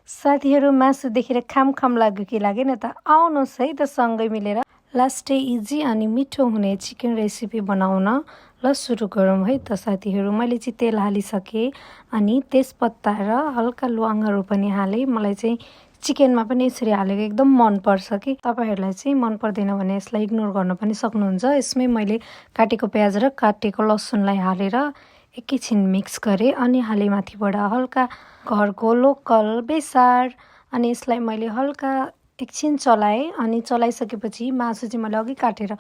साथीहरू मासु देखेर खाम लाग्यो कि लागेन त आउनुहोस् है त सँगै मिलेर लास्टै इजी अनि मिठो हुने चिकन रेसिपी बनाउन ल सुरु गरौँ है त साथीहरू। मैले चाहिँ तेल हालिसकेँ अनि तेजपत्ता र हल्का ल्वाङहरू पनि हालेँ। मलाई चाहिँ चिकनमा पनि यसरी हालेको एकदम मनपर्छ कि तपाईँहरूलाई चाहिँ मन पर्दैन भने यसलाई इग्नोर गर्न पनि सक्नुहुन्छ। यसमै मैले काटेको प्याज र काटेको लसुनलाई हालेर एकैछिन मिक्स गरेँ अनि हालेँ माथिबाट हल्का घरको लोकल बेसार अनि यसलाई मैले हल्का एकछिन चलाएँ अनि चलाइसकेपछि मासु चाहिँ मैले अघि काटेर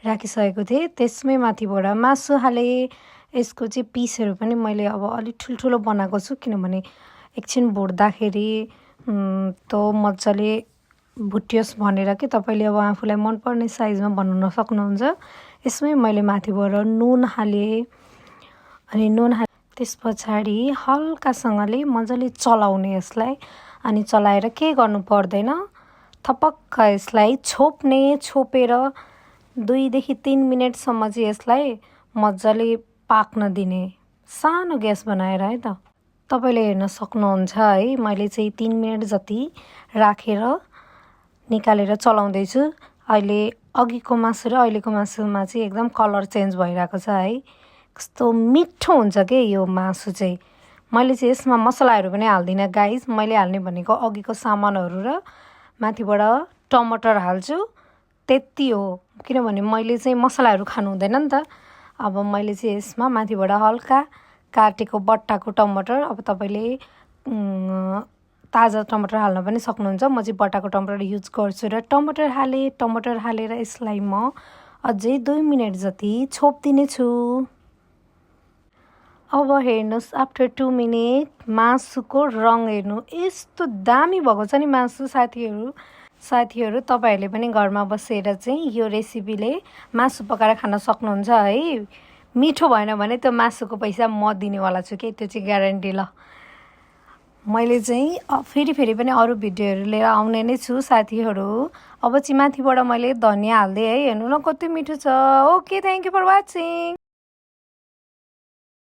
राखिसकेको थिएँ त्यसमै माथिबाट मासु हालेँ। यसको चाहिँ पिसहरू पनि मैले अब अलिक ठुल्ठुलो बनाएको छु किनभने एकछिन भुट्दाखेरि त मजाले भुटियोस् भनेर कि तपाईँले अब आफूलाई मनपर्ने साइजमा बनाउन सक्नुहुन्छ। यसमै मैले माथिबाट नुन हालेँ अनि त्यस पछाडि हल्कासँगले मजाले चलाउने यसलाई अनि चलाएर के गर्नु पर्दैन थपक्क यसलाई छोपेर 2 देखि 3 मिनटसम्म चाहिँ यसलाई मजाले पाक्न दिने सानो ग्यास बनाएर है त। तपाईँले हेर्न सक्नुहुन्छ है मैले चाहिँ 3 मिनट जति राखेर निकालेर चलाउँदैछु। अहिले अघिको मासु र अहिलेको मासुमा चाहिँ एकदम कलर चेन्ज भइरहेको छ है। कस्तो मिठो हुन्छ के यो मासु चाहिँ। मैले चाहिँ यसमा मसलाहरू पनि हाल्दिनँ गाइस। मैले हाल्ने भनेको अघिको सामानहरू र माथिबाट टमाटर हाल्छु त्यति हो किनभने मैले चाहिँ मसलाहरू खानु हुँदैन नि त। अब मैले चाहिँ यसमा माथिबाट हल्का काटेको बट्टाको टमाटर अब तपाईँले ताजा टमाटर हाल्न पनि सक्नुहुन्छ। म चाहिँ बट्टाको टमाटर युज गर्छु र टमाटर हालेर यसलाई म अझै 2 मिनट जति छोपिदिने छु। अब हेर्नुहोस् आफ्टर 2 मिनट मासुको रङ हेर्नु यस्तो दामी भएको छ नि मासु। साथीहरू तपाईँहरूले पनि घरमा बसेर चाहिँ यो रेसिपीले मासु पकाएर खान सक्नुहुन्छ है। मिठो भएन भने त्यो मासुको पैसा म दिनेवाला छु कि त्यो चाहिँ ग्यारेन्टी ल। मैले चाहिँ फेरि पनि अरू भिडियोहरू लिएर आउने नै छु साथीहरू। अब चाहिँ माथिबाट मैले धनिया हाल्दै है हेर्नु न कति मिठो छ। Okay thank you for watching.